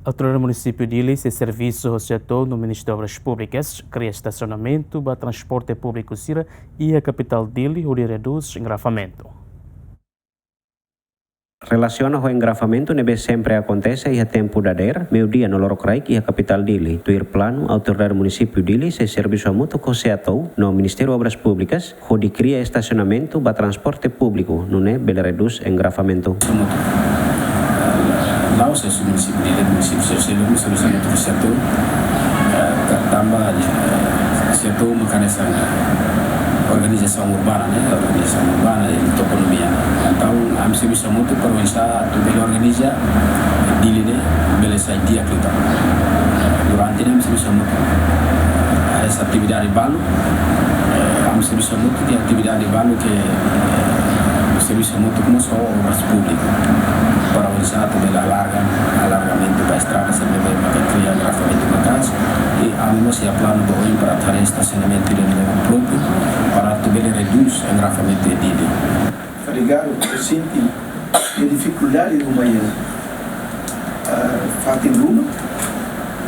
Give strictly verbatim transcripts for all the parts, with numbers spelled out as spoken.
Autoridade Munisípiu Dili sei servisu ho SEATOU no Ministériu Obras Públikas kria estasionamentu ba transporte públiku sira iha kapitál Dili hodi redús engarrafamentu. Relasiona ho engarrafamentu ne'ebé sempre akontese iha tempu dadeer, meiudia no lorokraik iha kapitál Dili. Tuir planu, Autoridade Munisípiu Dili sei servisu hamutuk ho SEATOU no Ministériu Obras Públikas hodi kria estasionamentu ba transporte públiku, nune'e bele redús engarrafamentu. La'ós husi munisípiu Dili, munisípiu sosial, munisípiu sosial, tanba, eh, SEATOU mak hanesan organizasaun urbana, ne'e, organizasaun urbana i toponímia. Entaun, ami servisu hamutuk para oinsá atu bele organiza Dili ne'e bele sai di'ak liután. Durante ne'e ami servisu hamutuk. Hanesan atividade balu, eh, ami servisu hamutuk, atividade balu ke, eh, servisu hamutuk mós ho Obras Públikas para oinsá atu bele alarga, alargamentu ba estrada, se bele maka kria engarrafamentu maka'as. I ami mós iha planu ba oin para atu halo estasionamentu iha lugar própriu para atu bele redús engarrafamentu iha Dili. Fadigadu, sente difikuldade ruma iha, ah, fatin ruma,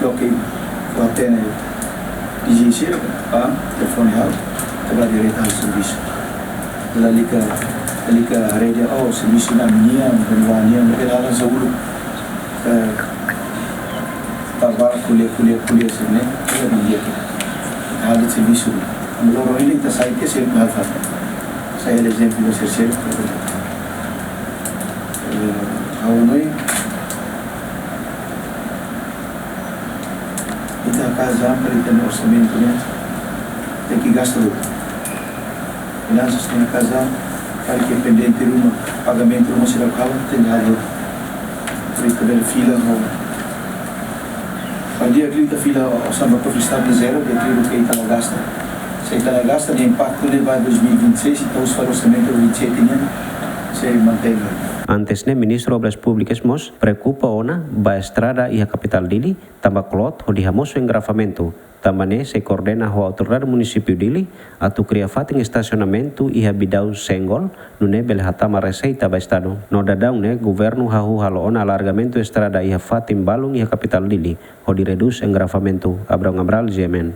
loke, loke hatene, dizin sira, ah, telefone ha'u, ita bá direta halo servisu. Lalika, lalika haree dehan, oh, servisu ne'e ami-nian, bukan ami-nian, bukan hal yang seulu. Eh, bá, bá, ko'alia, ko'alia, ko'alia, sira-ne'e, ko'alia, ko'alia. Halo servisu. Ami loron ida ita sai ke sempre halo fali. Sai halo ezemplu ba sira seluk. Eh, ha'u hanoin, ita hakaas an para ita-nia orsamentu ne'e tenke gasta hotu. Finansa tenke hakaas an, karik iha pendente ruma, pagamentu ruma sira kau, tenke halo. Para ita bele fila ho. Para di'ak liu ita fila ho, samba para ita estabiliza, di'ak liu ke ita la gasta. Se ita la gasta, nia impaktu ne'e ba dois mil e vinte e seis, ita uza fali orsamentu vinte e sete nian, sei mantein. Antes ne'e, Ministru Obras Públikas mós preokupa ona ba estrada iha kapitál Dili, tanba kloot hodi hamosu engarrafamentu. Tanba ne'e sei koordena ho Autoridade Munisípiu Dili atu kria fatin estasionamentu iha Bidau Senggol, nune'e bele hatama reseita ba Estadu. No daudaun ne'e, governu hahú halo ona alargamentu estrada iha fatin balun iha kapitál Dili, hodi redús engarrafamentu. Abrão Cabral, G M N.